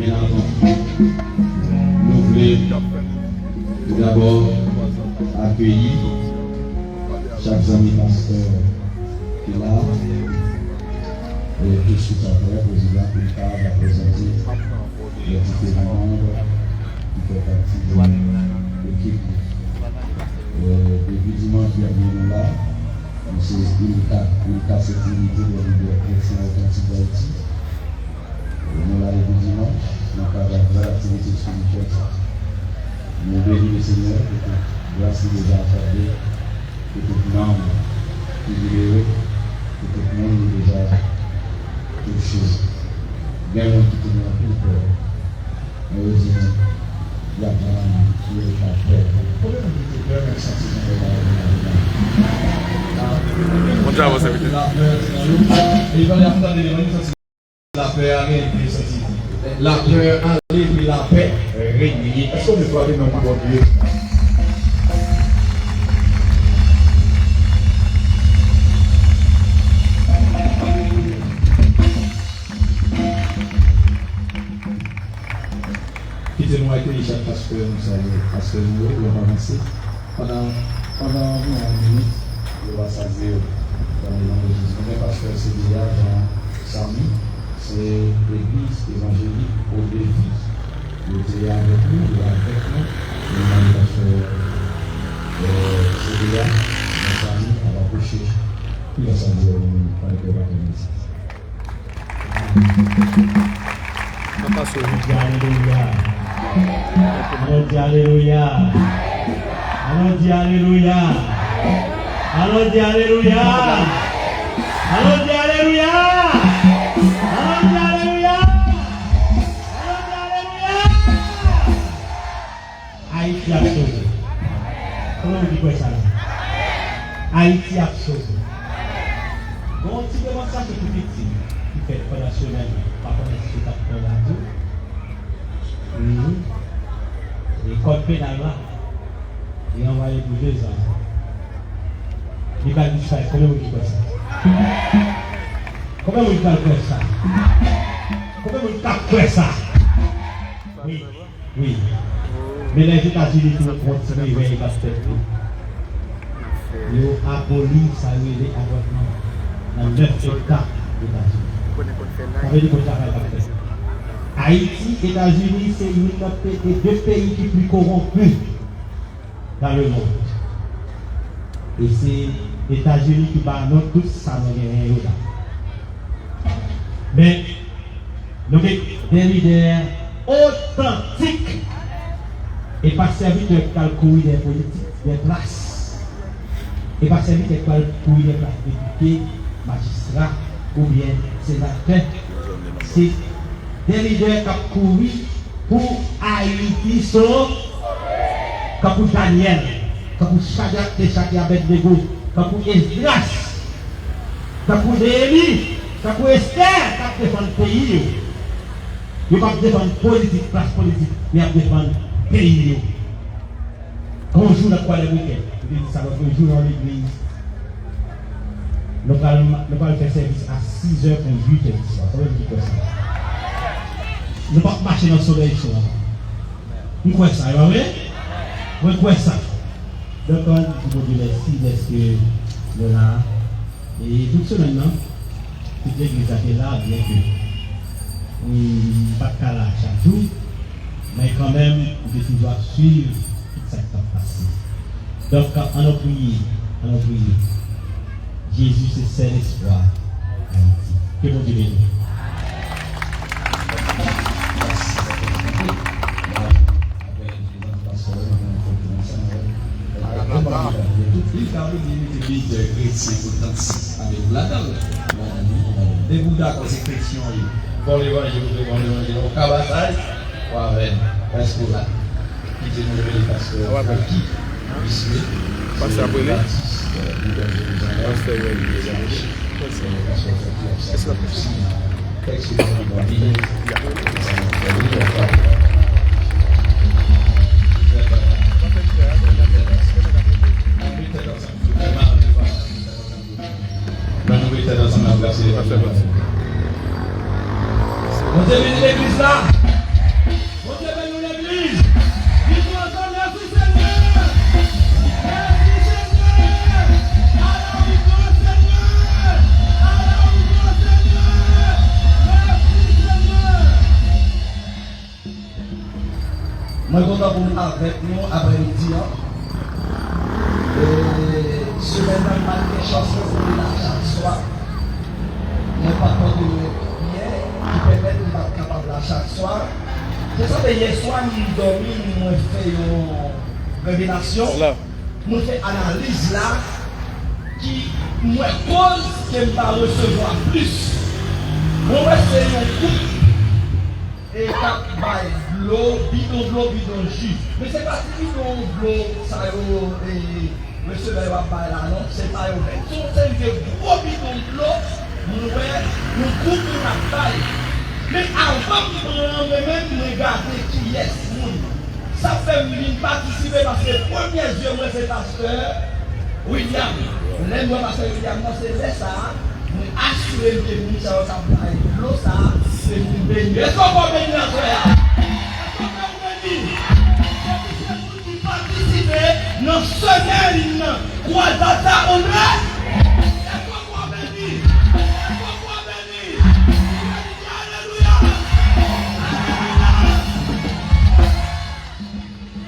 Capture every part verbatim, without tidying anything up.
Byen avan, nou vle tou dabò akeyi chak zanmi pastè ki la, e tout sou sa frè prezidan pou l ka prezante lè diferan manm ki fè pati de ekip li. E depi dimanch dènye nou la, nou se Ilka, Ilka Sekirite, de lidè kretyen otantik Dayiti. Nou la depi dimanch, nan kad ak vrè aktivite espirityèl sa. Nou beni Lesenyè pou tout gras li deja akòde, pou tout nanm ki libere, pou tout moun li deja touche. Gen moun ki te gen anpil pè, men yo di nou, y ap rann yo lapè. Konbyen moun ki te pè, menm santi jan yo pa yo? Bon travay, sèvitè. Lapè a gen de santi. Lapè a gen de santi. Lapè ale epi lapè renye. Èske w vle frape men pou Bondye? Kite nou akeyi chak pastè nou salye, pastè nou yo, pou y ap avanse. Pandan, pandan anviwon yon minit, yo va salye yo. Nan non de Jezi. Nou gen pastè C D A, Jean Samy, se Legliz Evanjelik Au Défi. Yo te avèk nou, yo avèk nou. Nou mande pastè, euh, C D A, Jean Samy, ap apwoche. Li va salye yo, yon minit, pandan ke yo va fè mesaj. Ann pase. Ann di alelouya. Ann di alelouya. Ann di alelouya. Ann di alelouya. Ann di alelouya. Ann di alelouya. Ann di alelouya. Ayiti ap sove. Konbyen moun ki kwè sa la? Ayiti ap sove. Gon ti demonstrasyon tou piti ki fèt pandan semèn nan. Pa konnen si se t ap pran la tou. Wi. E kòd penal la, li anvaye pou dezan. Li pral disparèt. Konbyen moun ki kwè sa? Konbyen moun ki pral kwè sa? Konbyen moun k ap kwè sa? Wi. Wi. Men Lèzetazini tou gon ti revèy k ap fèt tou. Yo aboli sa yo rele avòtman nan nèf eta Etazini. Sa vle di gon travay k ap fèt. Ayiti, Etazini se youn nan pe-, de, de peyi ki pi kowonpi dans le monde. E se Etazini ki ba nou tout sa nou genyen yo la. Men, nou gen de lidè otantik. E pa sèvitè k al kouri dèyè politik, dèyè plas. E pa sèvitè k al kouri dèyè plas depite, majistra oubyen senatè. Se de lidè k ap kouri pou Ayiti sove. Tankou Danyèl, tankou Chadrak, Mechak e Abèdnego, tankou Esdras, tankou Neyemi, tankou Estè k ap defann peyi yo. Yo p ap defann politik, plas politik, men y ap defann peyi yo. Gon jou n ap kwè lè wikenn. Yo te di sa lòt jou nan legliz. Nou pral, nou pral fè sèvis a sizè pou uitè di swa. Konbyen moun ki kwè sa? Nou p ap mache nan solèy cho a. M kwè sa, e pa vre? Mwen kwè sa. Donk, ann di Bondye mèsi dèske nou la. E tout semèn nan, tout legliz la te la, byen ke m pa t ka la chak jou, men kanmenm, m te toujou ap swiv tout sa k t ap pase. Donk, ann nou priye, ann nou priye. Jezi se sèl espwa Ayiti. Ke Bondye beni nou. Li ka vle di li te lidè kretyen otantik avèk ou ladan l. Depi w dakò se kretyen w ye, bon levanjil ou vle, bon levanjil ou ka batay, w avè n. Èske w la? Kite nou rele pastè Francky Bismuth, se batis, lidè Jerizalèm, pastè Francky ap sèvi osi nan tèks ki te nan Bib. Nan nou mete tèt ansanm, n ap gase. Bondye beni legliz la. Mwen kontan pou m avèk nou aprèmidi an. E, semèn nan, m pa t gen chans pou m vin la chak swa. Mwen pa t dòmi byen, ki pèmèt m pa t kapab la chak swa. Se sa fè yè swa, m dòmi, mwen fè yon revelasyon. Mwen fè analiz la ki mwen koz ke m pa resevwa plis. Mwen wè se yon gwoup e k ap bay dlo, bidon dlo, bidon ji. Men se pa ti bidon dlo sa yo e resevwa yo ap bay la non, se pa yo menm. Se yon seri de gwo bidon dlo, mwen wè yon gwoup moun ap bay. Men avan m pran mwen menm, mwen gade kiyès moun. Sa fè m vin patisipe paske premye zye mwen se pastè William. Lè m wè pastè William nan, se lè sa a, mwen asire m ke moun sa yo k ap bay dlo sa a, se moun beni. Èske w kwè w beni nan frè a? Èske w kwè w beni? Depi se moun ki patisipe nan semèn nan, kwazad sa, ou beni? Èske w kwè w beni? Èske w kwè w beni? Alelouya! Alelouya!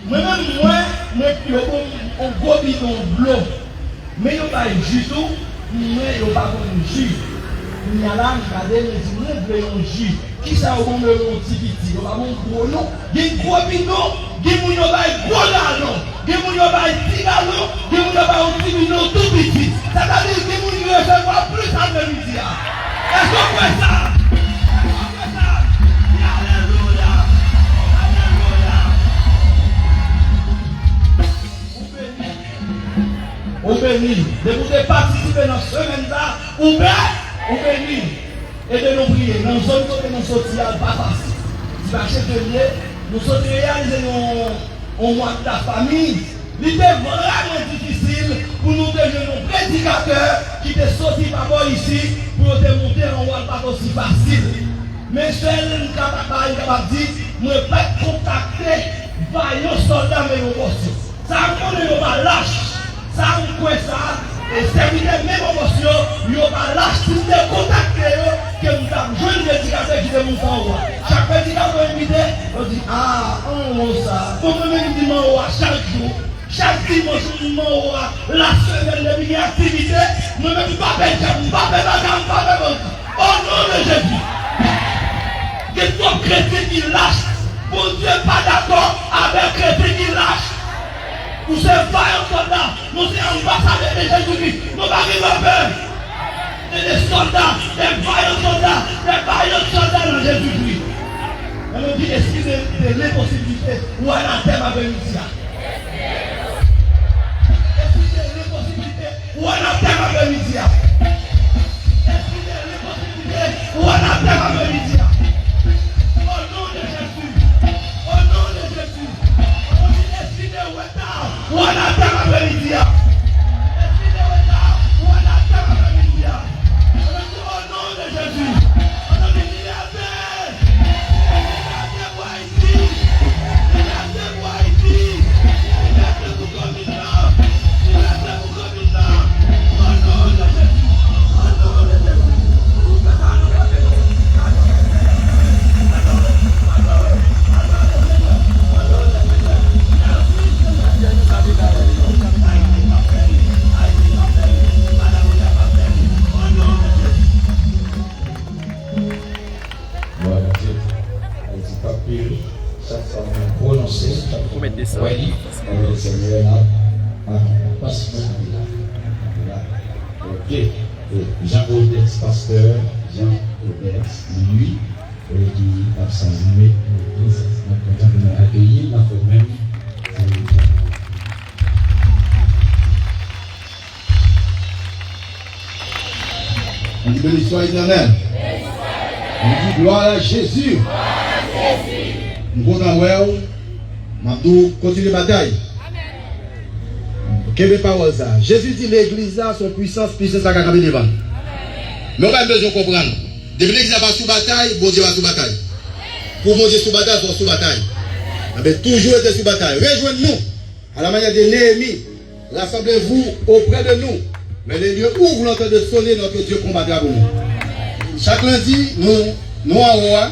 Mwen menm, mwen, mwen, yo ban m yon gwo bidon dlo. Men yo bay ji tou, mwen, yo pa ban m ji. Kounye a la, m gade, mwen di, mwen vle yon ji. Kisa yo ban mwen yon ti piti? Yo pa ban m gwo non. Gen gwo bidon, gen moun yo bay gwo galon. Gen moun yo bay ti galon, gen moun yo bay yon ti bidon tou piti. Sètadi, gen moun ki resevwa plis aprèmidi a. Èske w kwè sa? Èske w kwè sa? Di alelouya! Alelouya! Ou beni. Ou beni. Depi w te patisipe nan semèn sa, ou be-, ou beni. Ede nou priye. Nan zòn kote nou soti a, l pa fasil. Dimache dènye, nou sot reyalize yon, yon mwa de lafanmi. Li te vrèman difisil pou nou te jwenn yon predikatè ki te soti pa bò isi pou yo te monte anwo a, l pa t osi fasil. Men sèl m kapab, m kapab di, mwen pa t kontakte vayan sòlda men yon bòs yo. Sa a m konnen yo pa lach. Sa a m kwè sa, e sèvitè men yon bòs yo, yo pa lach. Si m te kontakte yo, ke m t ap jwenn predikatè ki te monte anwo a. Chak predikatè yo envite, yo di, a, anwo sa. Bon, mwen menm m di m anwo a chak jou. Chak dimanch, m anwo a, la semèn, depi gen aktivite, mwen menm m pa pè djab, m pa pè baka, m pa pè bandi. O non de Jezi. Gen twòp kretyen ki lach. Bondye pa dakò avèk kretyen ki lach. Ou se vayan sòlda. Nou se anbasadè de Jezikri. Nou pa gen dwa pè. Se de sòlda, de vayan sòlda, de vayan sòlda nan Jezikri. Mwen di, espri de, de lenposiblite, ou anatèm aprèmidi a. Espri de lenposiblite, ou anatèm aprèmidi a. Espri de lenposiblite, ou anatèm aprèmidi a. O non de Jezi. O non de Jezi. Ou anatèm aprèmidi a. Espri de reta, ou anatèm aprèmidi a. O non de Jezi. Libète! Libète pou Ayiti! Libète pou Ayiti! Libète pou komin nan! Libète pou komin nan! O non de Jezi! O non de Jezi! Glwa a Dye. Ayiti p ap peri. Chak sa nou pwononse, chak sa nou kwè li, Senyè a, a, pas mwen la. Ok. E Jean Odex, pastè Jean Odex, li, e ki ap sanime legliz, n ap kontan pou nou akeyi l nan fò menm. On dit béni soit l'Éternel. On dit gloire à Jésus. M kontan wè w. M ap di w, kontinye batay. Kenbe pawòl sa. Jezi di legliz la se yon pwisans, pwisans la ka kanpe devan l. Men w pa bezwen konprann. Depi legliz la pa sou batay, Bondye pa sou batay. Pou Bondye sou batay, fò w sou batay. Enben, toujou rete sou batay. Rejwenn nou. À la manière de Néhémie, rassemblez-vous auprès de nous, vers les lieux où vous l'entendez sonner, notre Dieu combattra pour nous. Chak lendi, nou, nou anwo a,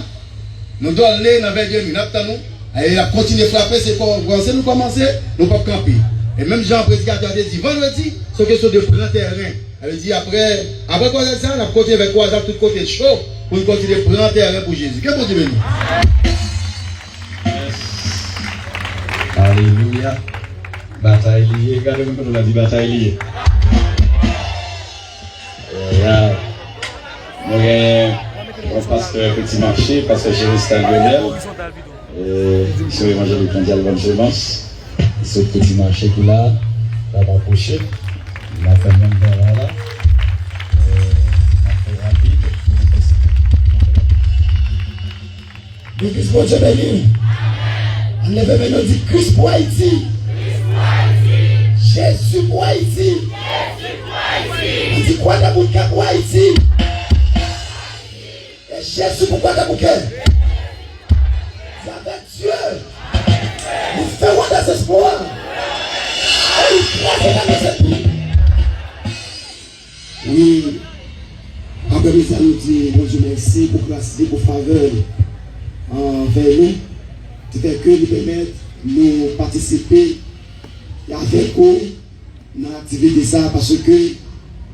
nou dòle nan vèdye nwi, n ap tann nou. E l ap kontinye frape, se kòmanse nou kòmanse, nou p ap kanpe. E menm jan predikatè a te di vandredi, se yon kesyon de pran tèren. Sa vle di, apre, apre kwazad sa, n ap kontinye fè kwazad tout kote cho pou n kontinye pran tèren pou Jezi. Ke Bondye beni. Alelouya. Batay li ye. Gade moun kote w la, di batay li ye. Alright. Nou gen yon pastè Petit Marché, pastè Jeristal Lionel. E, se evanjelik mondyal Bòn Semans. Se Petit Marché ki la, l ap apwoche. L ap fè menm travay la. E, n ap fè rapid. Legliz Bondye beni w. Ann leve men nou di Kris pou Ayiti. Jezi pou Ayiti. Ann di Kwadèboukè pou Ayiti. E Jezi pou Kwadèboukè. Di avèk Dye, li fè wondè sou espwa. E li kraze lame sènpi. Wi, apremitan nou di Bondye mèsi pou gras li, pou favè l anvè nou, ki fè ke li pèmèt nou patisipe avèk ou nan aktivite sa, paske,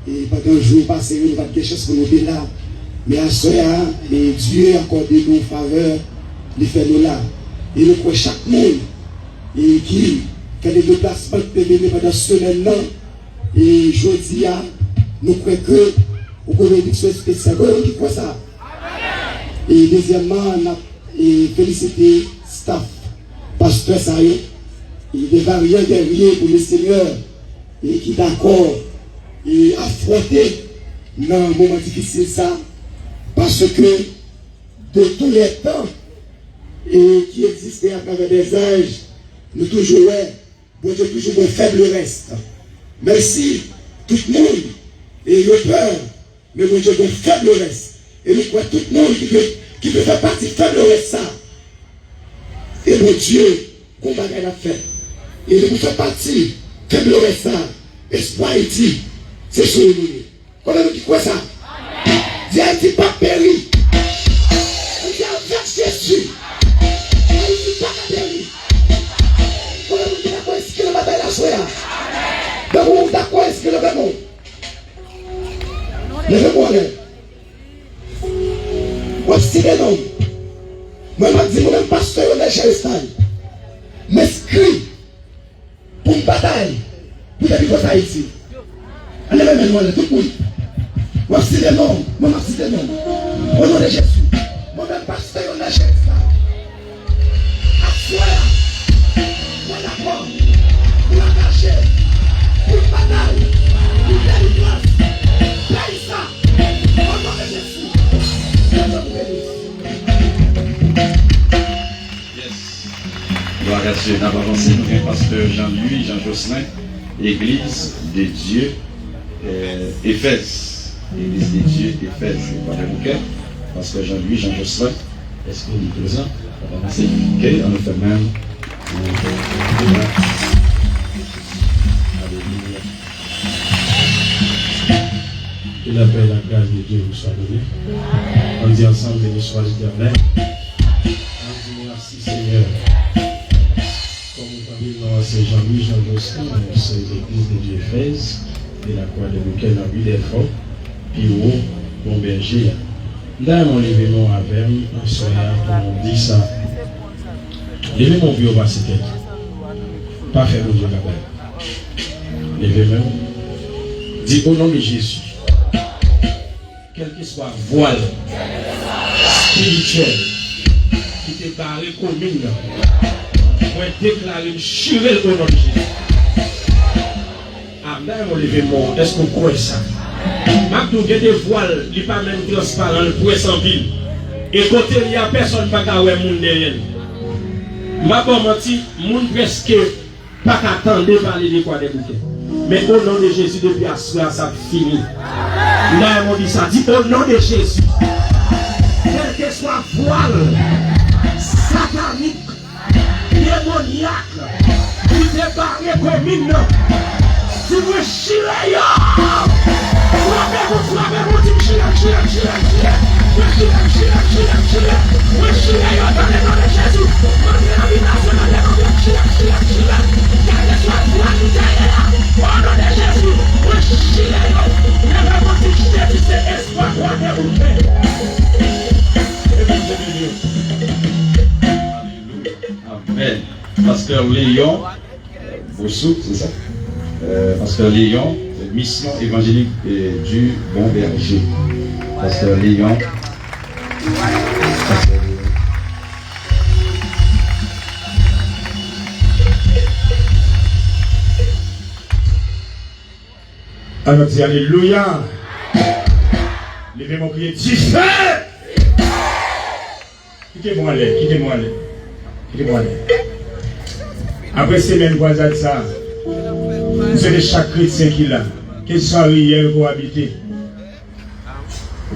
e, pandan jou pase yo, nou pa t gen chans pou nou te la. Men aswè a, e, Dye akòde nou favè, li fè nou la. E nou kwè chak moun, e, ki fè de deplasman ki te mennen pandan semèn nan, e jodi a, nou kwè ke yon benediksyon espesyal. Konbyen moun ki kwè sa? E dezyèmman, n ap, e, felisite staff pastè sa yo, e de varyan gèrye pou Lesenyè, e ki dakò, e afwonte nan moman difisil sa, paske de tou lè tan, e ki egziste atravè dèzaj, nou toujou wè Bondye toujou gon fèblès. Menm si tout moun, e, yo pè, men Bondye gon fèblès. E nou kwè tout moun ki vle, ki vle fè pati fèblès sa, e Bondye gon bagay l ap fè. E nou pou fè pati fèblès sa, espwa Ayiti, se sou ou nou ye. Konbyen moun ki kwè sa? Di Ayiti p ap peri. Ann di avèk Jezi, Ayiti pa ka peri. Konbyen moun ki dakò enskri nan batay la aswè a? Donk ou dakò enskri leve men w. Leve men w anlè. W ap site non m. Mwen m ap di mwen menm pastè Ronel Jeristal, m enskri pou m batay pou delivrans Ayiti. Ann leve men nou anlè, tout moun. W ap site non m, mwen m ap site non m. O non de Jezi, mwen menm pastè Ronel Jeristal, aswè a, mwen dakò pou angaje, pou batay pou delivrans peyi sa. O non de Jezi, Bondye pou beni. Yes. Glwa a Dye. N ap avanse. Nou gen pastè Jean Louis Jean Jocelyn, Église de Dieu, euh, Éphèse. Église de Dieu, Éphèse, Kwadèboukè. Pastè Jean Louis Jean Jocelyn, èske li prezan? N ap avanse. Ok, ann nou fè menm. Alelouya. Que la paix et la grâce de Dieu vous soit donnée. On dit ensemble, béni soit l'Éternel. On dit merci Seigneur. Kòm ou tande, non an se Jean Louis Jean Jocelyn, se legliz de Dieu Éphèse, de la Kwadèboukè nan Ri Dèfò, pi wo Bon Bèje a. M ta renmen w leve men w avè m aswè a pou nou di sa. Leve men w pi wo pase tèt ou. Pa fè Bondye bagay. Leve men w. Di, o non de Jezi. Kèlkeswa vwal espirityèl ki te bare komin nan, mwen deklare m chire l o non de Jezi. A, m ta renmen w leve men w. Èske w kwè sa? M ap di w, gen de vwal, li pa menm transparan, l pwès anpil. E kote l ye a, pèsonn pa ka wè moun dèyè l. M pa ba w manti, moun prèske pa ka tande pale de Kwadèboukè. Men o non de Jezi, depi aswè a, sa ap fini. M ta renmen w di sa, di, o non de Jezi, kèlkeswa vwal satanik, demonyak, ki te bare komin nan, di mwen chire yo! Frape pou, frape pou, di m chire, m chire, m chire, m chire! Mwen chire, m chire, m chire, m chire! Mwen chire yo nan le non de Jezi! Mwen chire yo! Amen. Pasteur Léon, euh, Bosou, c'est ça? Euh, Pasteur Léon, euh, Mission Évangélique, euh, du Bon Berger. Pasteur Léon. Pasteur Léon. Ann di alelouya. Leve men w, kriye dife. Kite mwen anlè, kite mwen anlè. Kite mwen anlè. Apre semèn kwazad sa, m swete chak kretyen ki la, kèlkeswa riyèl ke w abite,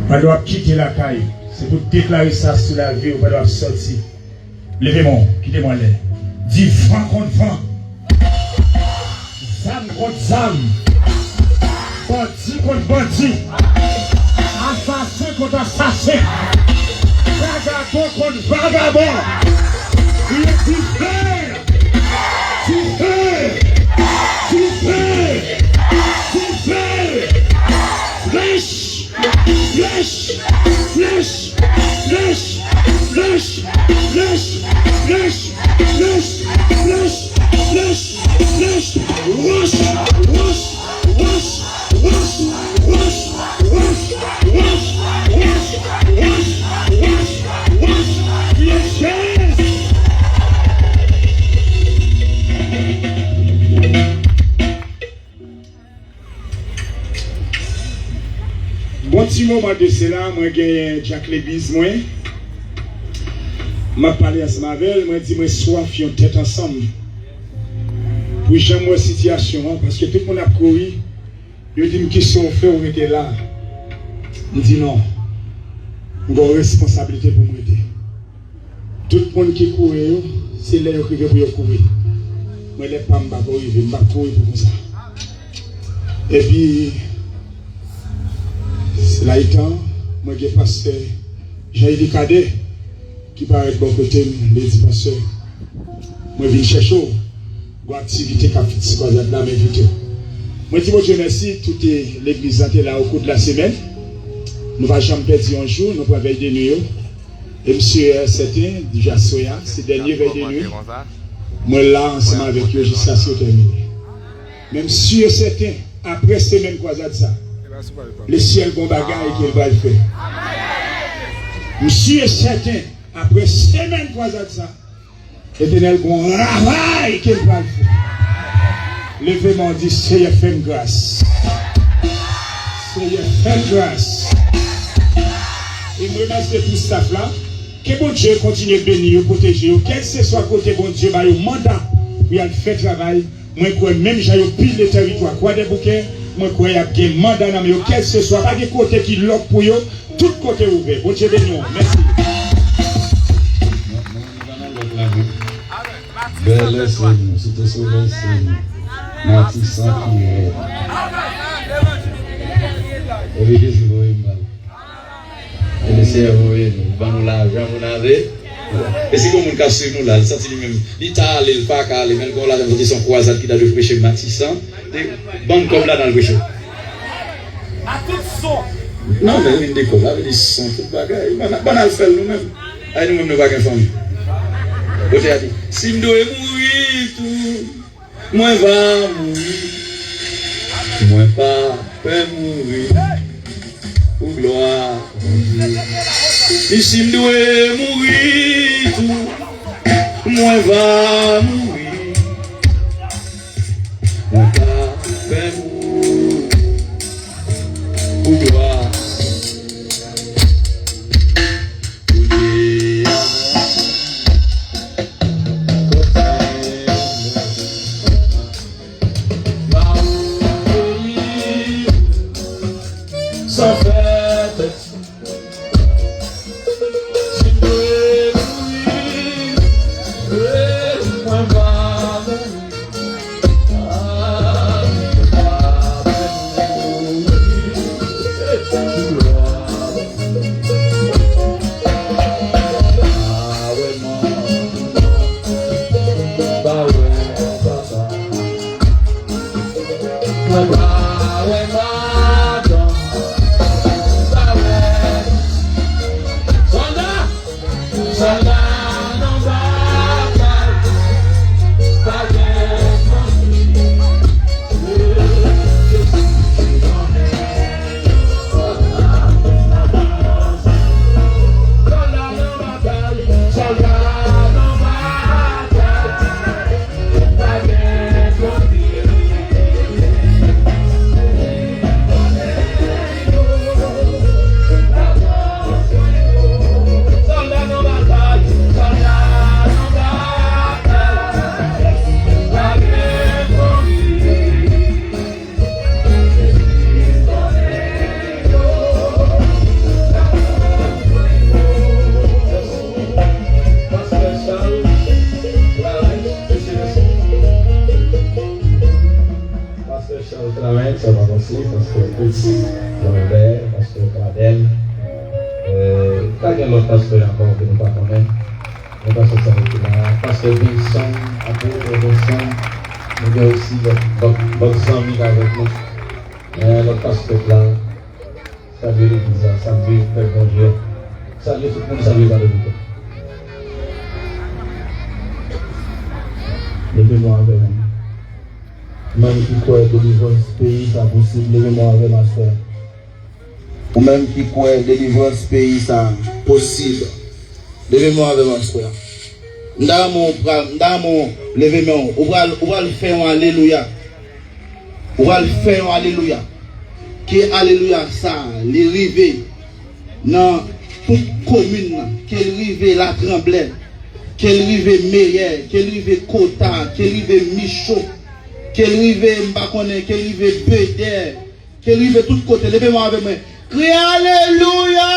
pandan w ap kite lakay, se pou w deklare sa sou lavi w pandan w ap sòti. Leve men w, kite mwen anlè. Di van kont van. Zam kont zam. Bandi kont bandi. Asasen kont asasen. Vagabon kont vagabon. Kriye dife! Dife! Dife! Dife! Flèch! Flèch! Flèch! Wòch! Wòch! Wòch! Wòch! Wòch! Wòch! Wòch! Wòch! Wòch! Wòch! Wòch! Wòch! Kriye Jezi! Bon ti moman de sela, mwen genyen dyak legliz mwen. M ap pale ansanm avè l, mwen di mwen swaf yon tèt ansanm. Pou jan m wè sitiyasyon an, paske tout moun ap kouri, yo di m, "Kisa w fè w rete la?" M di, "Non, m gen yon responsablite pou m rete." Tout moun ki kouri yo, se lè yo k rive pou yo kouri. Mwen, lè pa m, m pa ko rive, m p ap kouri pou konsa. Epi, se la etan, mwen gen pastè Jean Élie Cadet ki parèt bò kote m, li di, "Pastè, mwen vin chèche w." Gon aktivite k ap fèt sou Kwazad la, m envite w. Mwen di Bondye mèsi, tout, e, legliz la te la o kou de la semèn. Nou pa janm pèdi yon jou, nou pran vèy de nwi yo. E m si e sèten, deja aswè a, se dènye vèy de nwi. Mwen la ansanm avèk yo jiskaske yo tèmine. Men m si e sèten, apre semèn kwazad sa, lesyèl gon bagay ke l pral fè. M si e sèten, apre semèn kwazad sa, Letènèl gon travay ke l pral fè. Leve men w, di, "Seyè, fè m gras. Seyè, fè m gras." E m remèsye tout staff la. Ke Bondye kontinye beni yo, pwoteje yo, kèlkeswa kote Bondye ba yo manda pou y al fè travay. Mwen kwè menm jan yo pile tèritwa Kwadèboukè, mwen kwè y ap gen manda nan men yo, kèlkeswa, pa gen kote ki lòk pou yo, tout kote ouvè. Bondye beni w. Mèsi. Bèlè se nou, Site Solèy se nou, Matisan ki rèd. Epi ki si voye m ba l. Epi Seyè voye nou, ban nou lajan pou n ale. E si gon moun k ap swiv nou la, li santi li menm, li ta ale, li pa ka ale, men l gon lajan, li santi se yon kwazad ki ta dwe preche Matisan, li ban n kòb la, n al preche. Non, men vin de kòb la, vin de son, tout bagay. Ban, ban n al fè l nou menm. Ay, nou menm nou pa gen fanmi. Kote a di, si m dwe mouri tou, mwen va mouri. Mwen pa pè mouri. Pou glwa Bondye. E si m dwe mouri tou, mwen va mouri. Mwen pa pè mouri. Pou glwa Bondye a. Sa fè tèt. Si m dwe mouri, mwen pa Pastè sa rete la. Pastè Benson, apre Pastè Benson, nou gen osi lòt, lòt, lòt zanmi k avèk nou. Men lòt pastè la, salye legliz la, salye pèp Bondye. Salye tout moun, salye Gwadloup. Leve men w avè mwen. Ou menm ki kwè delivrans peyi sa posib, leve men w avè m aswè. Ou menm ki kwè delivrans peyi sa posib, leve men w avè m aswè. M ta renmen w pral, m ta renmen w leve men w. Ou pral, ou pral fè yon alelouya. Ou pral fè yon alelouya. Ke alelouya sa, li rive nan tout komin nan. Ke l rive Latranblè. Ke l rive Meyè. Ke l rive Kota. Ke l rive Micho. Ke l rive, m pa konnen, ke l rive Bedè. Ke l rive tout kote. Leve men w avè mwen. Kriye alelouya!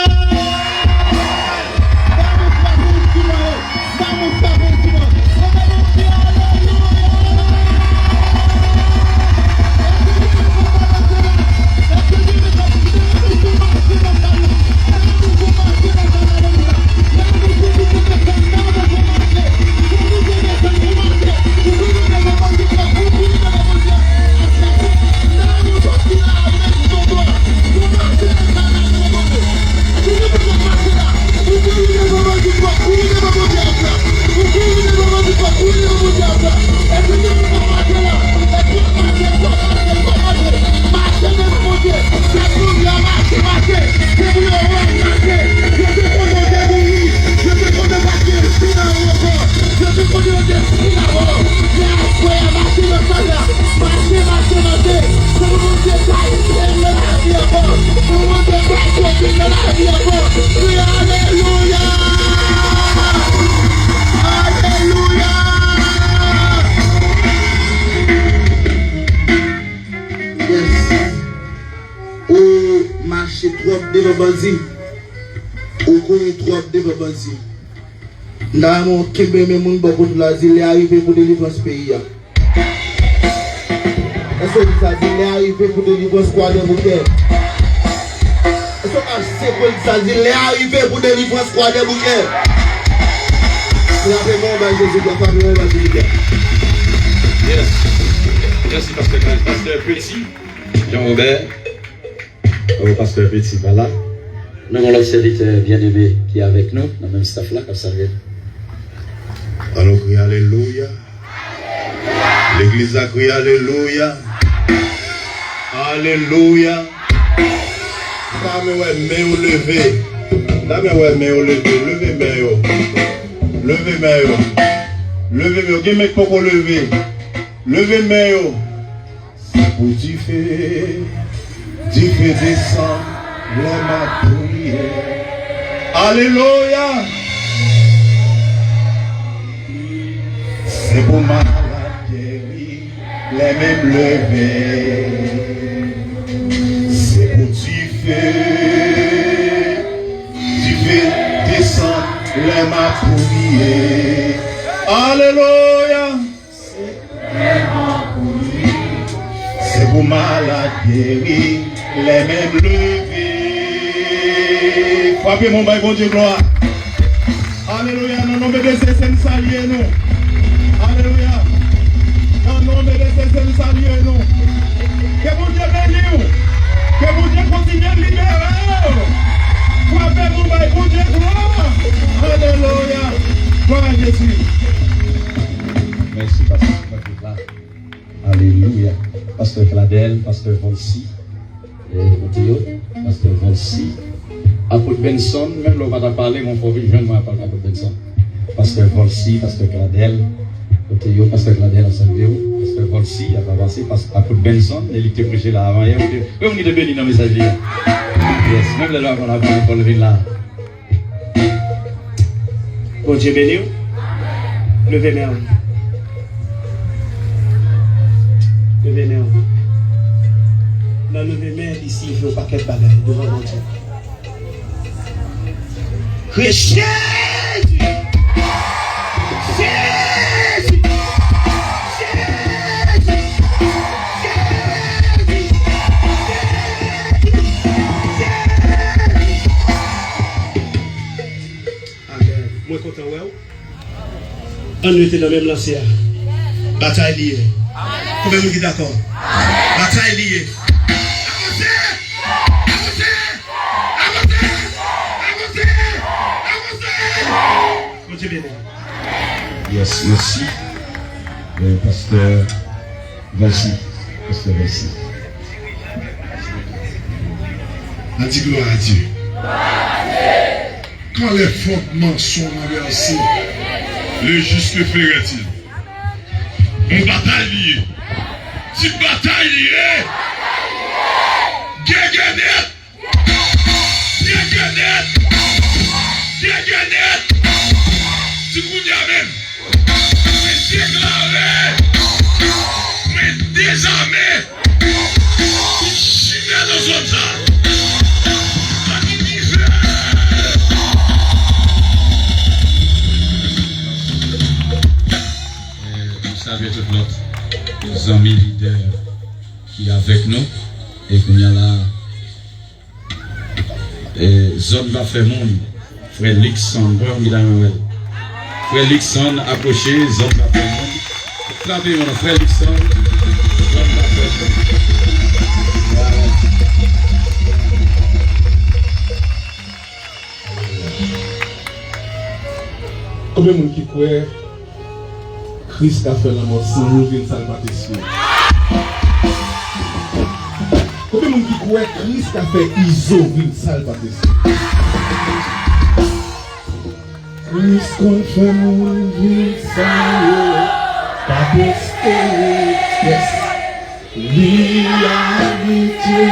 Ba nou frape yon ti mwen. Ba nou frape yon ti mwen. Leve men w, kriye alelouya! Mache, mache, mache. Pou Bondye bay pèp nan lavi ankò. Pou Bondye bay komin nan lavi ankò. Kriye alelouya! Alelouya! Yes. Ou mache twòp devan bandi. Ou kouri twòp devan bandi. M ta renmen w kenbe men moun bò kote w la, di lè a rive pou delivrans peyi a. Èske w di sa, di lè a rive pou delivrans Kwadèboukè? Èske w ka sekwe l, di sa, di lè a rive pou delivrans Kwadèboukè? Frape men w bay Jezi, frape men w bay Jezi. Yes. Mèsi, pastè Kay. Pastè Petit, Jean Robert. Oh, pastè Petit pa la. Nou gen lòt sèvitè byeneme ki avèk nou, nan menm staff la, k ap salye nou. Ann nou kriye alelouya. Legliz la kriye alelouya. Alelouya. M ta renmen wè men yo leve. M ta renmen wè men yo leve. Leve men yo. Leve men yo. Leve men yo. Gen men k poko leve. Leve men yo. Se pou dife, dife desann lè m ap priye. Alelouya! Se pou malad geri lè men m leve. Se pou dife, dife desann lè m ap priye. Alelouya! Se pou malad geri, lè men m leve. Frape men w bay Bondye glwa. Alelouya, nan non de Jezi, n salye nou. Alelouya. Nan non de Jezi, n salye nou. Ke Bondye beni w. Ke Bondye kontinye libere w. Frape men w bay Bondye glwa. Alelouya. Glwa a Jezi. Mèsi, pastè. Alelouya. Pastè Cladel, pastè Volcy, eh, kote yo? Pastè Volcy. Apot Benson, menm lè w pa ta pale, mwen fè w vin jwenn mwen apot, apot Benson. Pastè Volcy, pastè Cladel, kote yo? Pastè Cladel ap salye w. Pastè Volcy ap avanse. Pas-, apot Benson, e li ki te preche la avan yè. Ou te, ou te beni nan mesaj li a. Yes, menm lè l pa konn ap pale, fò l vin la. Bondye beni w. Leve men w. Leve men w. Nan leve men, li siyifi yon pakèt bagay devan Bondye. Kriye Jezi! Jezi! Jezi! Amèn. Mwen kontan wè w. Ann rete nan menm lanse a. Batay li ye. Konbyen moun ki dakò? Batay li ye. Avanse! Avanse! Avanse! Avanse! Avanse! Bondye beni. Yes, mèsi. Euh, pastè Valsi. Pastè Valsi. An di glwa a Dye. Quand les fondements sont renversés, le juste que ferait-il? Yon batay li ye. Ti batay li ye. Gègènèt. Gègènèt. Gègènèt. Di kounye a menm. Mwen deklare. Mwen dezame. Chimè nan zòn sa. Ann rive. Eh, nou salye tout lòt zanmi lidè ki avèk nou. E kounye a la, eh, zòn pa fè moun. Frè Luckson, mwen ki ta renmen wè l. Frè Luckson, apwoche, zòn pa fè moun. Frape yon frè Luckson, zòn pa fè moun. Konbyen moun ki kwè Kris ka fè lanmò san jou vin sa l pa t espere? Konbyen moun ki kwè Kris ka fè Izo vin sa l pa t espere? Kris konn fè moun vin sa yo pa t espere. Yes. Li abitye.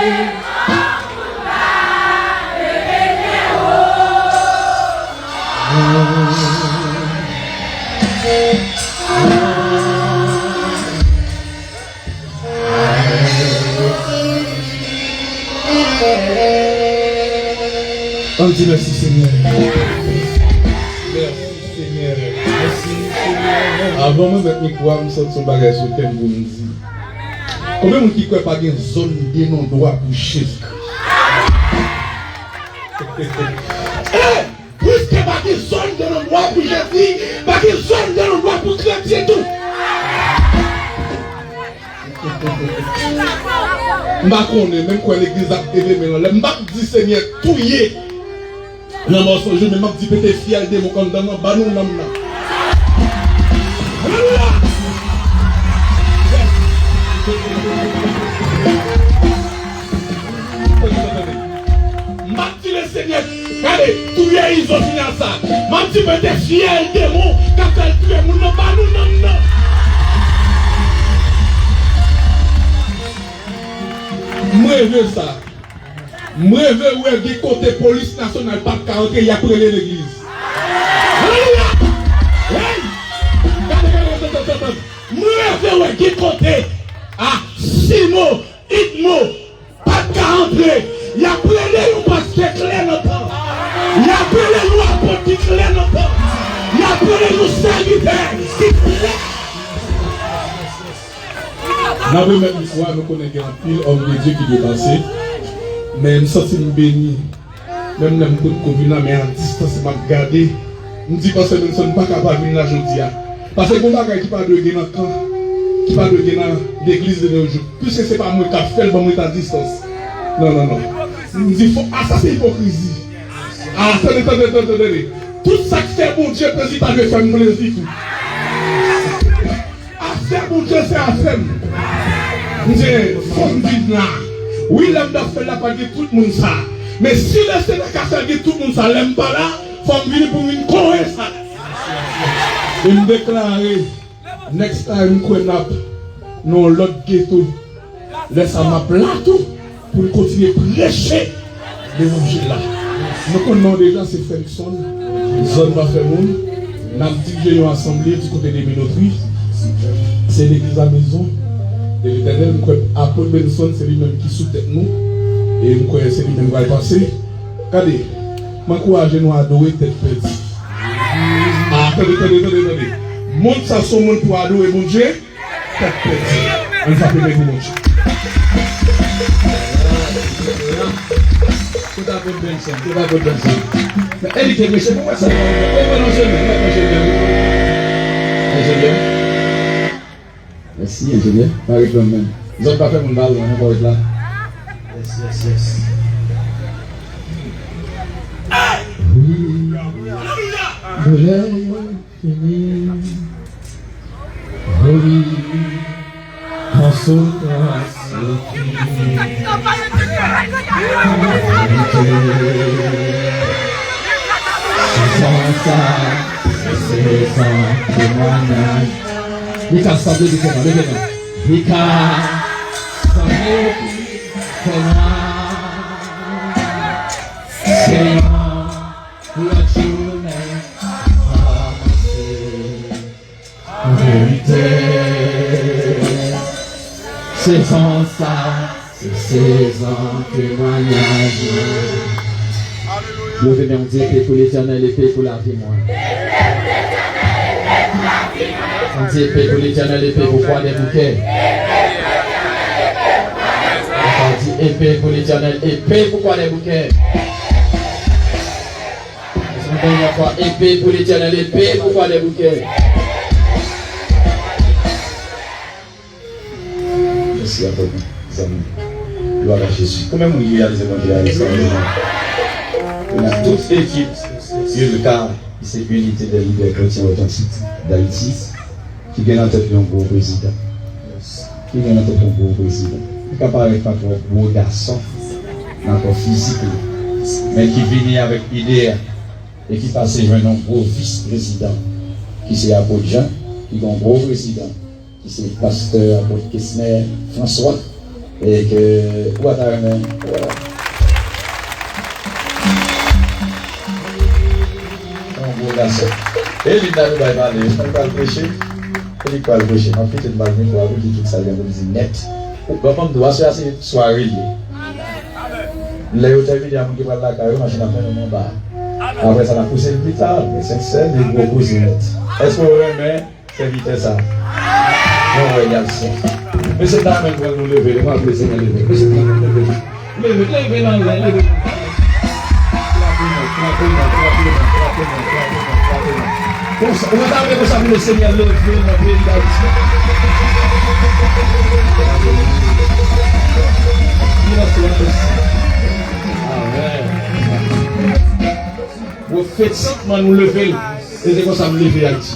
Ann di mèsi, Senyè. Mèsi, Senyè. Mèsi, Senyè. Avan mwen met mikwo a, m santi yon bagay sou kè m pou m di. Konbyen moun ki kwè pa gen zòn de non dwa pou Jezi? Eh, piske pa gen zòn de non dwa pou Jezi, pa gen zòn de non dwa pou kretyen tou. M pa konnen, men m kwè legliz ap leve men l anlè. M p ap di Senyè touye lanmò san jou, men m ap di pete fyèl demon k anndan m nan, ban nou nanm nan. Alelouya! M ap di Lesenyè, gade, touye Izo fini a sa. M ap di pete fyèl demon k ap fè l touye moun nan, ban nou nanm nan. M reve sa. M reve wè gen kote polis nasyonal p ap ka antre, y ap rele legliz. Alelouya! Hey! Gade, gade, gade, gade, gade. M reve wè gen kote, ah, Simo, Idmo, p ap ka antre. Y ap rele yon pastè klè nan tan. Y ap rele yon apot ki klè nan tan. Y ap rele yon sèvitè ki klè. N ap remèt mikwo a, nou konnen gen anpil òm de Dye ki dwe pase. Men m santi m beni. Menm lè m potko vin la, men a distans m ap gade. M di pastè Benson pa ka pa vin la jodi a. Paske gon bagay ki pa dwe gen nan kan, ki pa dwe gen nan legliz de nos jours. Piske se pa mwen k ap fè l, ban m ret a distans. Non, non, non. M di fò, a sa se ipokrizi. A, tande, tande, tande, tande. Tout sa k fè Bondye plezi pa dwe fè m plezi tou. Afè Bondye se afè m. M di, fò m vin la. Wi, lè m t ap fè l la, pa t gen tout moun sa. Men si Lesenyè ka fè l gen tout moun sa, lè m pa la, fò m vini pou m vin kore sa. E m deklare, next time, m kwè n ap nan yon lòt geto. Lè sa a, m ap la tou pou n kontinye preche levanjil la. Nou konn non deja, se Frankson, zòn pa fè moun. N ap dirije yon asanble di kote de Minotri. Se legliz Lamezon de Letènèl. M kwè Apot Benson, se li menm ki sou tèt nou. E m kwè se li menm k pral pase. Gade, m ankouraje nou adore tèt pèdi. A, tande, tande, tande, tande. Moun sa se yon moun pou adore Bondye. Tèt pèdi. Ann frape men pou Bondye. Kote Apot Benson? Kote Apot Benson? E li te preche pou wè sa. E pa nan semèn, e pa nan semèn. Mèsi, enjenyè. Pa ret lwen menm. Zòt pa fè moun ba lwen, ankò ret la. Yes, yes, yes. Wi. Doulè yo fini. Wi. Konsolasyon fini. Sezon sa, se sezon temwayaj. Li ka sanble diferan, leve men. Li ka sanble diferan. Se yon lòt jounen kòmanse. Verite. Sezon sa, se sezon temwayaj mwen. Leve men w, di, epe pou Letènèl, epe pou lavi mwen. Di, epe pou Letènèl, epe pou Kwadèboukè. Ankò, di, epe pou Letènèl, epe pou Kwadèboukè. Ankò yon fwa, epe pou Letènèl, epe pou Kwadèboukè. Mèsi ankò, zanmi. Glwa a Jezi. Konbyen moun ki reyalize mwen ki reyalize mwen? Tout ekip Ilka, ki se Unité des Leaders Chrétiens Authentiques d'Haïti, ki gen nan tèt li yon gwo prezidan. Ki gen nan tèt yon gwo prezidan. Li ka parèt pa twò gwo gason nan kò fizik li, men ki vini avèk ide a, e ki pase jwenn yon gwo vis prezidan, ki se Apot Jan, ki gen yon gwo prezidan, ki se pastè Apot Kesner François, e ke ou pa ta renmen, yon gwo gason. E li nan Dubai pale, li pral preche, e li pral preche. M ap kite l ba l mikwo a pou l di tout sa l gen pou l di nèt. Bon, ban m di w, aswè a se sware l ye. Lè yo tèmine a, moun ki pral lakay yo, machin ap mennen w anba. Apre sa, n ap pouse l pi ta, men sèn sèn, li gwo koze nèt. Èske w renmen sèvitè sa? Mwen wè gason. Mesye dam, pran nou leve, nou aplodi Senyè, leve. Mesye dam, leve. Leve, leve nan lè, leve nan lè. Frape non, frape non, frape non, frape non, frape non, frape non. Konsa, ou ta vle konsa pou Lesenyè leve nan peyi Dayiti. Silans la, mèsi. Amèn. Pwofetikman, nou leve l. E se konsa m leve Ayiti.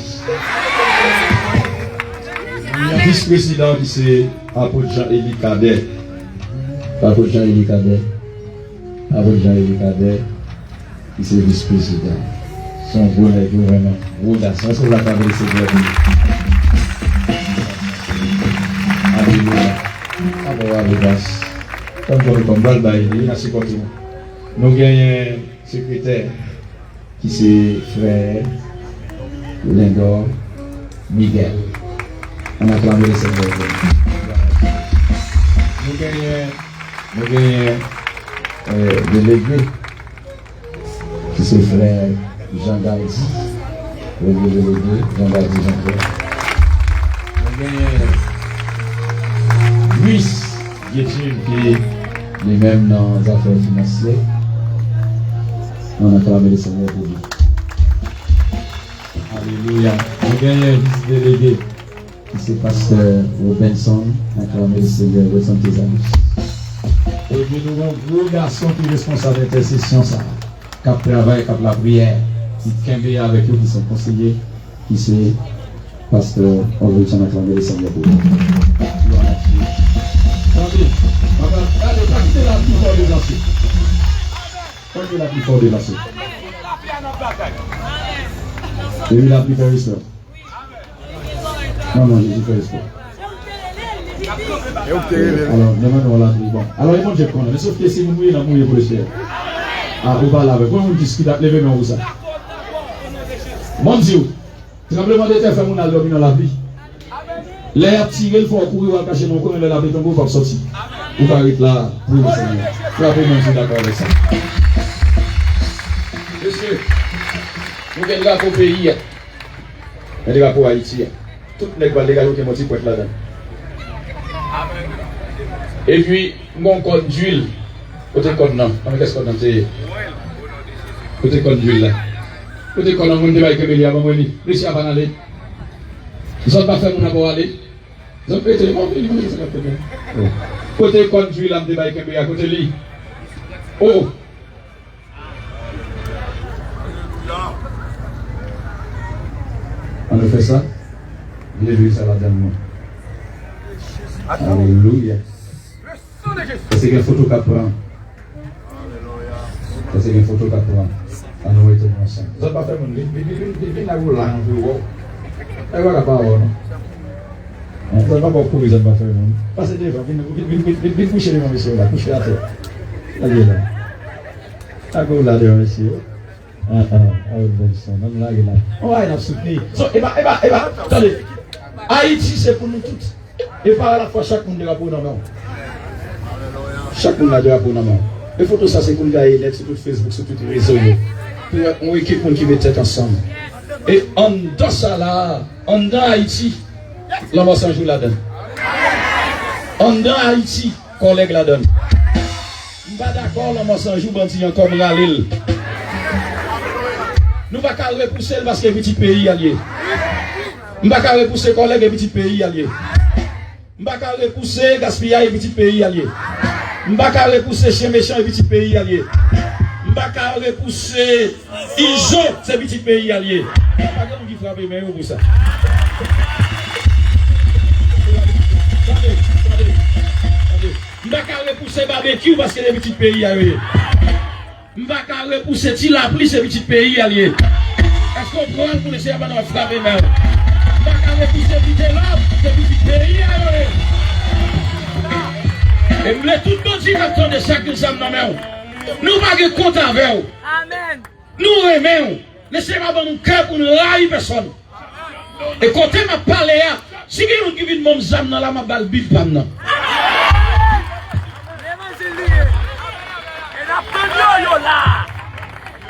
Vis prezidan ki se Apot Jean Élie Cadet. Apot Jean Élie Cadet. Apot Jean Élie Cadet, ki se vis prezidan. Se yon gwo nèg, wi, vrèman. Gwo gason. Èske w aklame Lesenyè pou li? Alelouya. Amen, alelouya. Tann kò nou, kò m pral bay li, n a sipòte nou. Nou genyen sekretè ki se frè Lindor Miguel. Ann aklame Lesenyè pou li. Nou genyen, nou genyen, eh, delege ki se frè Jean Gardy, premye delege, Jean Gardy Jean Pierre. Nou genyen Luis Guetune ki li menm nan zafè finansyè. Ann aklame Lesenyè pou li. Alelouya. Nou genyen vis delege ki se pastè Robinson, aklame Lesenyè, Robinson Tezanich. Epi nou gen yon gwo gason ki responsab entèsesyon sa a, k ap travay, k ap lapriyè, ki kenbe avèk yo, ki se yon konseye, ki se pastè Olrich, ann aklame Lesenyè pou li. Glwa a Dye. Tande, papa, gade, pa kite lapli fè w deplase. Pa kite lapli fè w deplase. Epi lapli fè respè. Non, non, Jezi fè respè. Alò, demann yon lapli, bon. Alò, e Bondye k konnen. Men sòf ke si moun mouye, n ap mouye pou Lesenyè. A, ou pale avèk mwen, moun ki, ki t ap leve men w pou sa. Bon, m di w, tranblemanntè fè moun al dòmi nan lapli. Lè y ap tire l, fò w kouri, w al kache nan yon kwen, men lè lapli tonbe, w p ap sòti. Ou ka ret la, priye Senyè. Frape men si w dakò avèk sa. Mesye, nou gen drapo peyi a. Men drapo Ayiti a. Tout nèg pral degaje, okenn ti pwent ladan l. Epi, m gon kòn dwil. Kote kòn nan? Ann, kiyès kòn nan te ye? Kote kòn dwil la? Kote kòn nan? Moun te bay kenbe li a, ban mwen li. Mesye a pa n ale. Zòt pa fè moun ankò ale. Zòt rete, bon, vini, vini, sa k ap fèt la. Oh. Kote kòn jwi la m te bay kenbe a, kote li? Oh! Ann nou fè sa. Vire jwi sa ladan nou. Alelouya. Paske gen foto k ap pran. Paske gen foto k ap pran. Ann nou rete nou ansanm. Zòt pa fè moun vin, vin, vin, vin, vin, vin la pou la, pou wè w. Ay, wala pa wè w, non. Zòt pa fè kouri, zòt pa fè moun. Pase devan, vin, vin, vin, vin, vin kouche devan mesye yo la, kouche atè. Lage la. Lage w la devan mesye yo. Ah, ah, ah, bèl son, ann lage la. On bagay n ap soutni. So, e pa, e pa, e pa, tande. Ayiti se pou nou tout. E pa alafwa chak moun drapo nan men w. Chak moun la drapo nan men w. E foto sa se pou l gaye nèt sou tout Facebook, sou tout rezo yo. Pou yon ekip moun ki met tèt ansanm. E anndan sa la, anndan Ayiti, Lanmò San Jou ladan l. Anndan Ayiti, kòlèg ladan l. M pa dakò Lanmò San Jou bandi ankò, m rale l. Nou pa ka repouse l paske pitit peyi a l ye. M pa ka repouse kòlèg, e pitit peyi a l ye. M pa ka repouse gaspiyay, e pitit peyi a l ye. M pa ka repouse chen mechan, e pitit peyi a l ye. M pa ka repouse Izo, se pitit peyi a l ye. Pa gen moun ki frape men yo pou sa. Tande, tande, tande. M pa ka repouse Babekyou paske se pitit peyi a yo ye. M pa ka repouse Ti Lapli, se pitit peyi a l ye. Èske w pran l pou Lesenyè pandan w ap frape men w? M pa ka repouse Vitelòm, se pitit peyi a yo ye. E m vle tout bandi k ap tande sa ki zam nan men w. Nou pa gen kont avè w. Amèn. Nou renmen w. Lesenyè pa ban nou kè pou n rayi pèsòn. E kote m ap pale a, si gen youn ki vin ban m zam nan la, m ap ba l Bib pa m nan. Levanjil li ye. E n ap tann yo, yo la.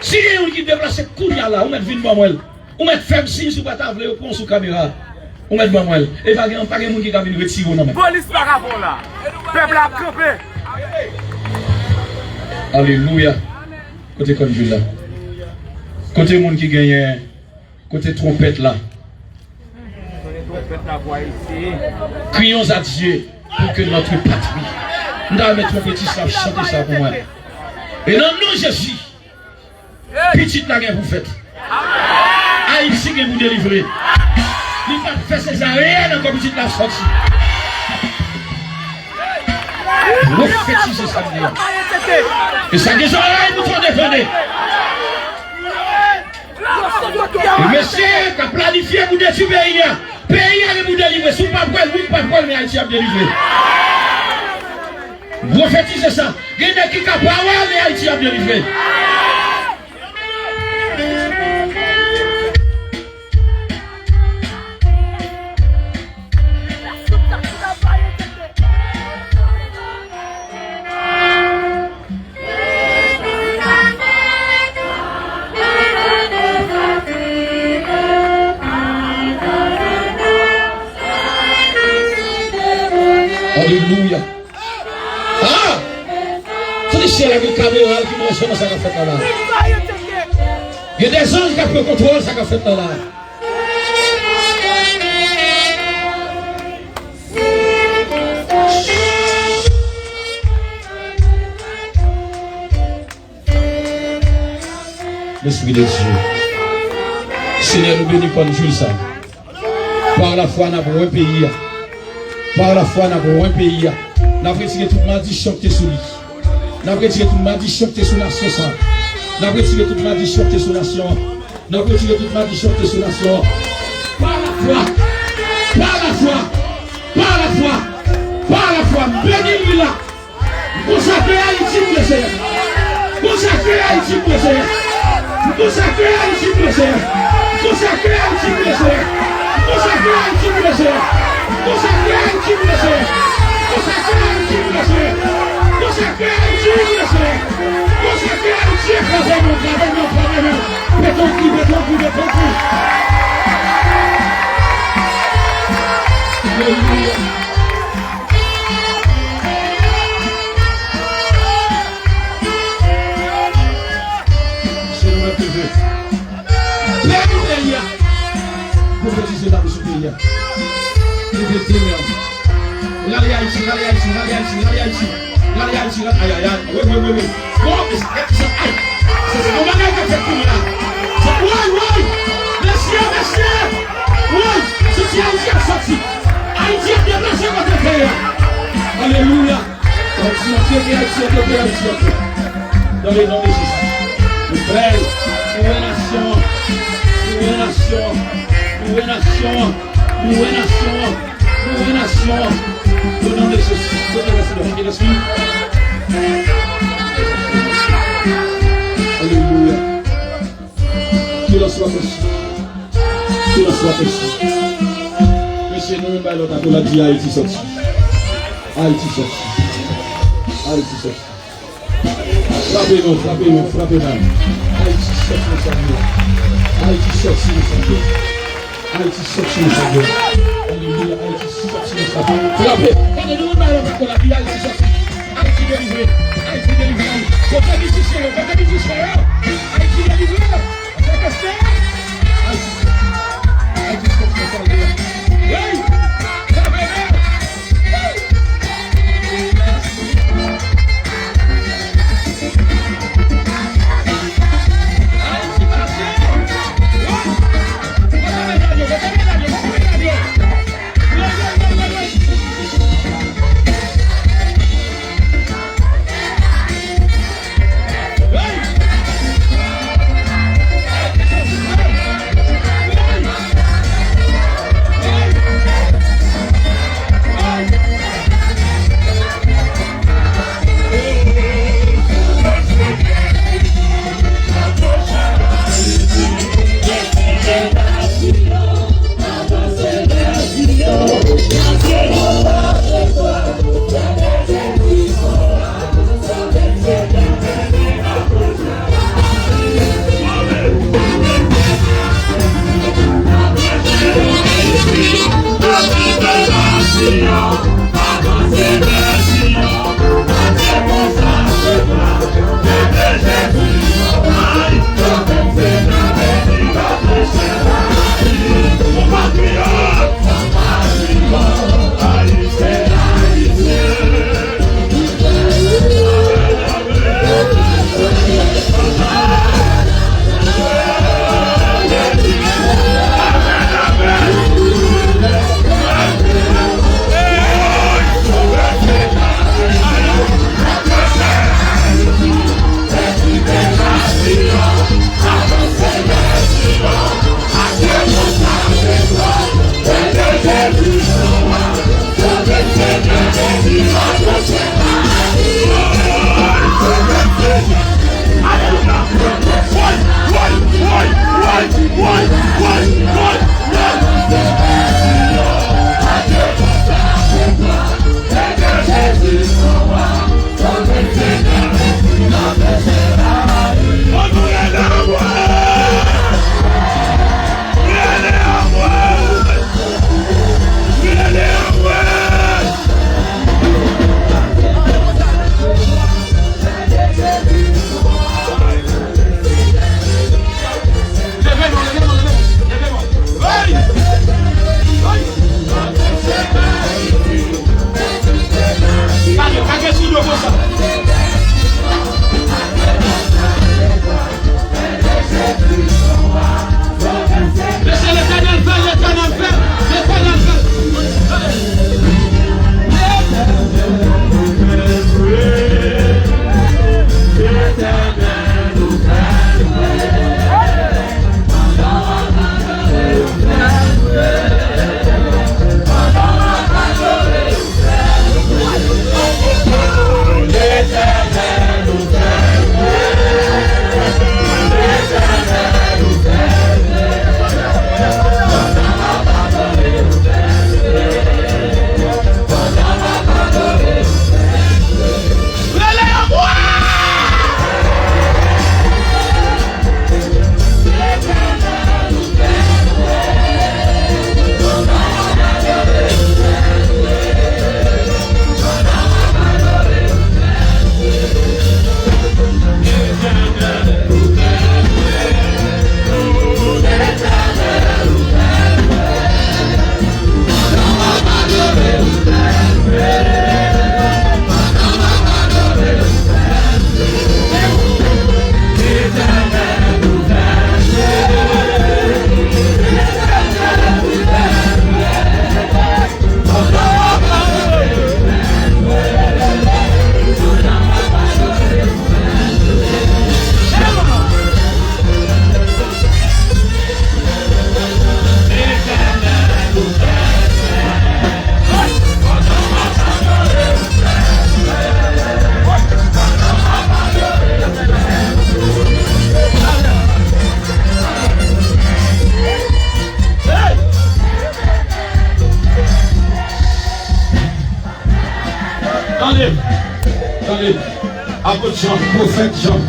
Si gen youn ki deplase kounye a la, ou mèt vin ban mwen l. Ou mèt fè m siy si w pa ta vle yo pran w sou kamera. Ou mèt ban mwen l. E pa gen, pa gen moun ki ka vin retire w nan men m. Polis pa ka pran w la. Pèp la ap kanpe. Alelouya. Kote kòn jwi la? Kote moun ki genyen? Kote twonpèt la? Crions à Dieu pour que notre patrie. M ta renmen twonpetis la ap chante sa pou mwen. E nan non Jezi, pitit la gen pou fèt. Ayiti gen pou delivre. Li p ap fè sezaryen ankò, pitit la ap sòti. Pwofetize sa m di a. E sa gen zòrèy pou tande, tande. E mesye k ap planifye pou detwi peyi a, peyi a gen pou delivre. Si w pa kwè l, wi, m pa kwè l, men Ayiti ap delivre. Pwofetize sa. Gen nèg ki ka pa wè l, men Ayiti ap delivre. Alelouya. Ah! Tande syèl la, gen kamera ki branche nan sa k ap fèt la la. Gen dè zanj k ap pran kontwòl sa k ap fèt la la. Lespri de Dye. Senyè, nou beni kòn jwi sa. Pa lafwa, n ap wè peyi a. Pa lafwa, n ap wè peyi a. N ap retire tout maldisyon ki te sou li. N ap retire tout maldisyon ki te sou nasyon sa. N ap retire tout maldisyon ki te sou nasyon an. N ap retire tout maldisyon ki te sou nasyon an. Pa lafwa, pa lafwa, pa lafwa, pa lafwa, m beni lwi la. M konsakre Ayiti pou Lesenyè. M konsakre Ayiti pou Lesenyè. M konsakre Ayiti pou Lesenyè. M konsakre Ayiti pou Lesenyè. M konsakre Ayiti pou Lesenyè. M konsakre Ayiti pou Lesenyè. M konsakre Ayiti pou Lesenyè. M konsakre Ayiti pou Lesenyè. M konsakre Ayiti, frape men, frape men, frape men. Pete yon kri, pete yon kri, pete yon kri. Alelouya. Se nou menm ki vle. Beni peyi a. Pwofetize Lave sou peyi a. Leve de men. Rale Ayiti, rale Ayiti, rale Ayiti, rale Ayiti. Rale Ayiti, rale, ay, ay, ay. Wi, wi, wi, wi. Bon, ay, se yon bagay k ap fèt kounye a. Woy, woy. Mesye, mesye. Woy, se ti Ayiti ap soti. Ayiti ap deplase kote l te ye a. Alelouya. Ayiti ap fete, Ayiti ap fete, Ayiti ap fete. Dans le nom de Jésus. Nou prè, nou wè nasyon an. Nou wè nasyon an. Nou wè nasyon an. Nou wè nasyon an. Nou wè nasyon an. Au nom de Jésus. Seigneur, merci de Saint-Esprit. Alléluia. Silence la presse. Silence la presse. Mesye, nou youn bay lòt akolad, di Ayiti soti. Ayiti soti. Ayiti soti. Frape non, frape non, frape non. Ayiti soti nan sa yo. Ayiti soti nan sa yo. Ayiti soti nan sa yo. Alelouya, Ayiti soti nan sa yo. Frape. Gade nou youn bay lòt akolad, di Ayiti soti. Ayiti delivre. Ayiti delivre. Kote mizisyen yo? Kote mizisyen yo? Ayiti delivre. Apot Jan, pwofèt Jan,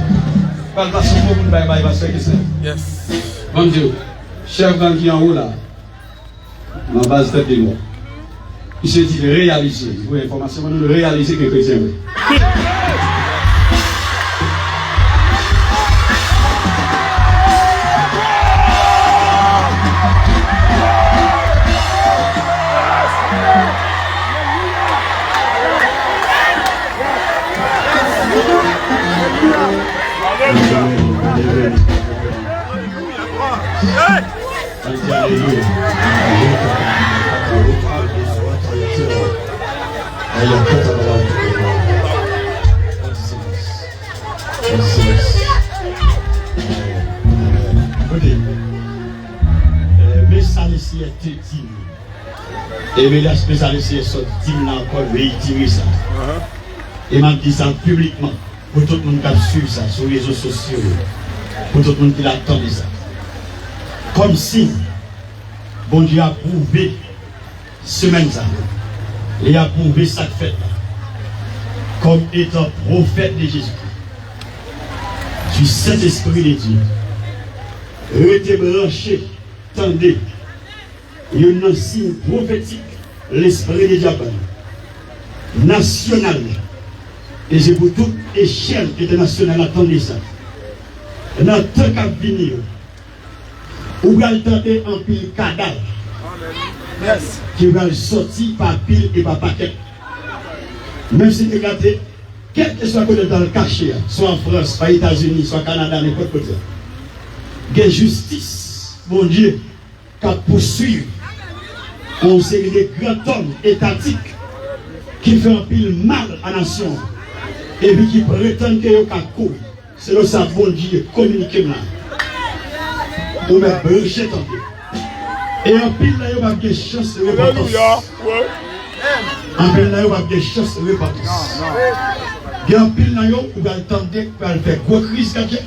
pral pase yon bon moun bay, bay pastè Kesnel. Yes. Ban m di w, chèf gang ki anwo la, nan baz Tèt de Mò. Misye di l reyalize, li voye enfòmasyon ban nou, l reyalize ke kretyen vre. Koute, eh, men sa Lesenyè te di nou. E men la, men sa Lesenyè sot di m la ankò, reyitire sa. E m ap di sa piblikman, pou tout moun k ap swiv sa sou rezo sosyo yo, pou tout moun ki la tande sa. Kòm siy, Bondye apwouve semèn sa a, li apwouve sa k fèt la, kòm etan pwofèt de Jezikri, du Saint-Esprit de Dieu. Rete branche, tande. Youn nan siy pwofetik Lespri de Dye ap ban nou, nasyonal, e se pou tout echèl entènasyonal la tande sa. Nan tan k ap vini yo, ou pral tande anpil kadav ki pral sòti pa pil e pa pakèt. Menm si nèg la te, kèlkeswa kote l t al kache a, swa an Frans, swa Etazini, swa Kanada, nenpòt kote, gen jistis Bondye k ap pouswiv yon seri de grandòm etatik ki fè anpil mal a nasyon an, epi ki pretann ke yo ka kouri. Selon sa Bondye kominike m la, ou mèt branche tande. E anpil nan yo p ap gen chans repantans. Anpil nan yo p ap gen chans repantans. Gen anpil nan yo, ou pral tande, pral fè gwo kriz kache.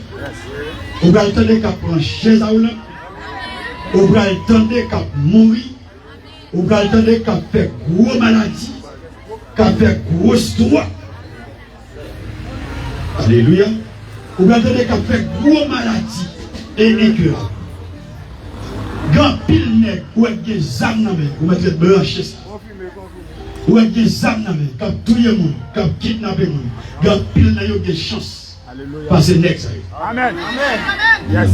Ou pral tande k ap pran chèz a woulan. Ou pral tande k ap mouri. Ou pral tande k ap fè gwo maladi, k ap fè gwo stwòk. Alelouya. Ou pral tande k ap fè gwo maladi e enkirab. Gen anpil nèg, ou wè k gen zam nan men, ou mèt ret branche sa. Ou wè k gen zam nan men, k ap touye moun, k ap kidnape moun. Gen anpil nan yo gen chans pase nèg sa yo. Amèn. Amèn. Yes.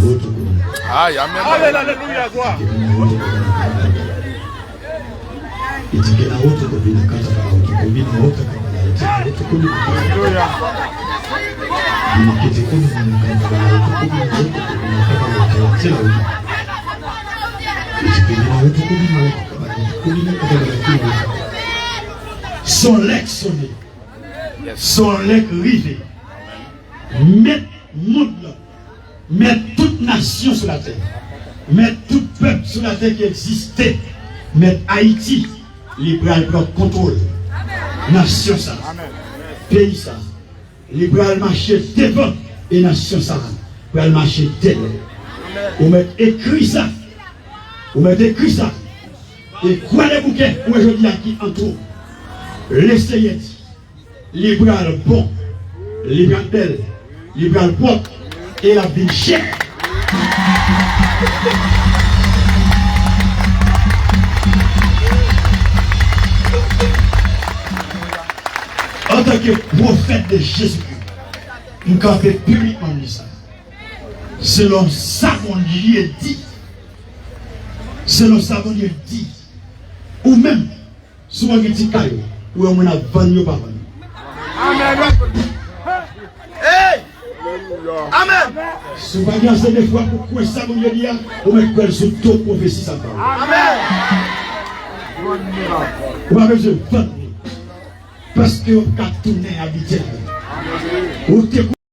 Ay, amèn. Amèn. Alelouya, glwa. Aleluya. Son lè k sonnen. Son lè k rive. Mèt mond lan, mèt tout nasyon sou latè, mèt tout pèp sou latè ki egziste, mèt Ayiti, li pral pran kontwòl nasyon sa, peyi sa. Li pral mache devan e nasyon sa pral mache dèyè. Ou mèt ekri sa. Ou mèt ekri sa. E kwa de bouke, ou wè jodi a ki antre w. Lesenyè di, li pral bon, li pral bèl, li pral pwòp, e l ap vin chè. Antanke pwofèt de Jezikri, m kanpe piblikman m di sa. Selon sa Bondye di, selon sa Bondye di, ou menm, si w gen ti kay ou, ou wè moun ap vann yo pa vann. Amèn. Hey! Amèn. Si w pa gen ase de fwa pou kwè sa Bondye di a, ou mèt kwè l sou do pwofesi sa ba ou. Amèn. Ou pa bezwen vann li. Paske w ap ka tounen abitye l. Ou te